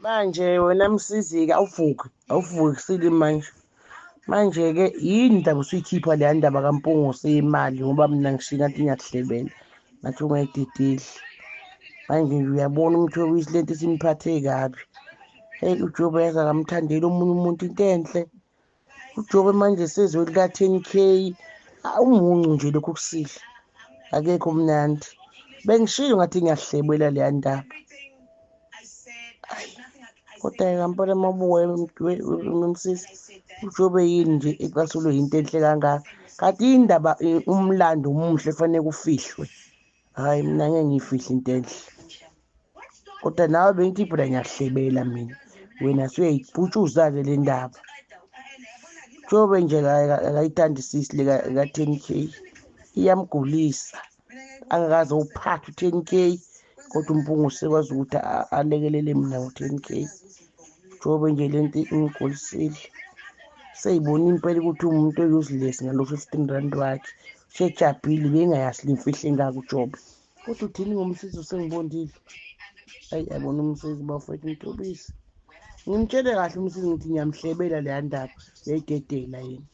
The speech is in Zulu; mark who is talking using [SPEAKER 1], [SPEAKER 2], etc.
[SPEAKER 1] Manje wena Msizi-ke awuvuki, awuvuki kusile manje. Manje-ke yini ndaba usuyikhipha leya ndaba kaMpungose yemali ngoba mina ngishiye ngathi ngiyakuhlebela ngathi ungayidedeli. Manje nje uyabona uMthobisi lento isimphathe kabi. Heyi uJobe yaze akamthandeli omunye umuntu into enhle. UJobe manje sezwe lika-10 K. Umuncu nje lokhu kusile. Akekho mnandi. Bengishilo ngathi ngiyahlebela leya ndaba. Ayi kodwa ngampela mabuka msisi uJobe yini nje ecasulwe yinto enhle kangaka. Kanti indaba umlando omuhle fanele kufihlwe. Hhayi mina ngeke ngiyifihle into enhle. Kodwa nawe bengithi phela ngiyahlebela mina. Wena suyayibhutshuza-ke le ndaba. Jobe nje akayithandisisi le ka-10 K. Iyamgulisa. Angakaze uphathe u-10 K kodwa uMpunga usekwazi ukuthi alekelele mina ngo-10 K. Jobe nje lento ingigulisile. Seyibona impela ukuthi umuntu o-useless ngalo 15 rand wakhe. Sejabhile bengayazi le mfihlo engaka uJobe. Kodwa uthini ngomsizi usengibondile? Ayi yabona umsizi bafethu Mthobisi. Ngimtshele kahle umsizi ngithi ngiyamhlebela leya ndaba, uyayidedela yena.